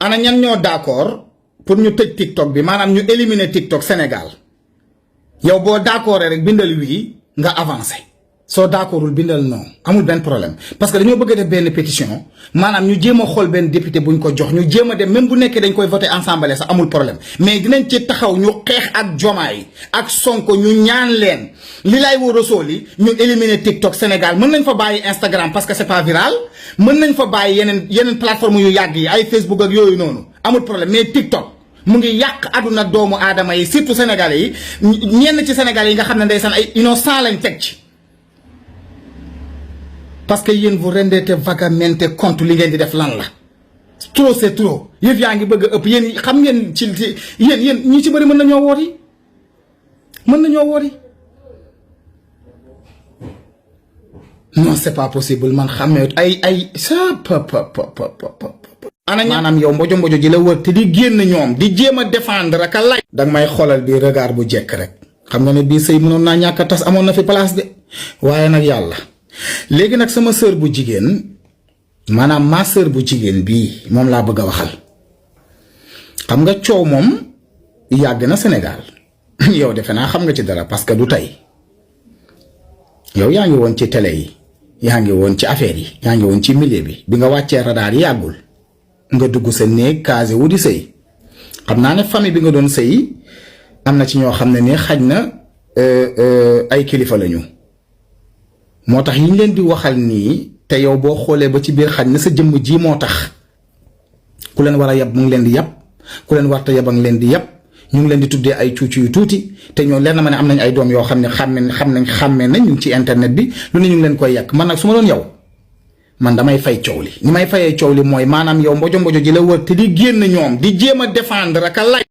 ana ñan ñoo d'accord pour ñu tëj TikTok bi maanaam ñu éliminer TikTok Sénégal yow boo d'accord rek bindal wii nga avancé soo d'accordul bindal non amul benn problème parce que dañoo bëgg a def benn pétition maanaam ñu jéem a xool benn député buñ ko jox ñu jéem a dem même bu nekkee dañ koy voter ensemble sax amul problème mais dinañ ci taxaw ñu xeex ak Diomaye ak Sonko ñu ñaan leen li lay woo rasool yi ñu éliminer TikTok Sénégal mën nañ fa bàyyi Instagram parce que c'est pas viral mën nañ fa bàyyi yeneen plateforme yu yàgg yi ay Facebook ak yooyu noonu amul problème mais TikTok mu ngi yàq àdduna doomu aadama yi surtout sénégalais yi ñenn ci sénégalais yi nga xam ne ndeysaan ay innocent lañ teg ci parce que yéen vous rendez vagamente compte li ngeen di def lan la trop c'est trop yëf yaa ngi bëgg a ëpp yéen xam ngeen ci yéen ñi ci bëri mën nañoo woori non c'est pas possible man xamee ay sa ana maanaam yow mbojo ji la wër te di génn ñoom di jéem a défendre ak a lay danga may xoolal bi regard bu jekk rek xam nga ne bii sëy mënoon naa ñàkk a tas amoon na fi place de waaye nag yàlla léegi nag sama sœur bu jigéen maanaam ma sœur bu jigéen bii moom laa bëgg a waxal xam nga coow moom yàgg na Sénégal yow defe naa xam nga ci dara parce que du tey yow yaa ngi woon ci télé yi yaa ngi woon ci affaire yi yaa ngi woon ci milieu bi nga wàccee radar yi yàggul nga dugg sa néeg casé wu di sëy xam naa ne famille bi nga doon sëy am na ci ñoo xam ne ni xaj na ay kilifa lañu moo tax yi ñu leen di waxal nii te yow boo xoolee ba ci biir xaj na sa jëmm ji moo tax ku leen war a yab mu ngi leen di yab ku leen warta yab a ngi leen di yab ñu ngi leen di tuddee ay cuucu yu tuuti te ñoo leer na ma ne am nañ ay doom yoo xam ne xàmmee nañ ñu ngi ci internet bi lu ne ñu ngi leen koy yàq man nag su ma doon yow man damay fay coow li ni may fayee coow li mooy maanaam yow mbojo ji la wër te di génn ñoom di jéem a défendre ak a lay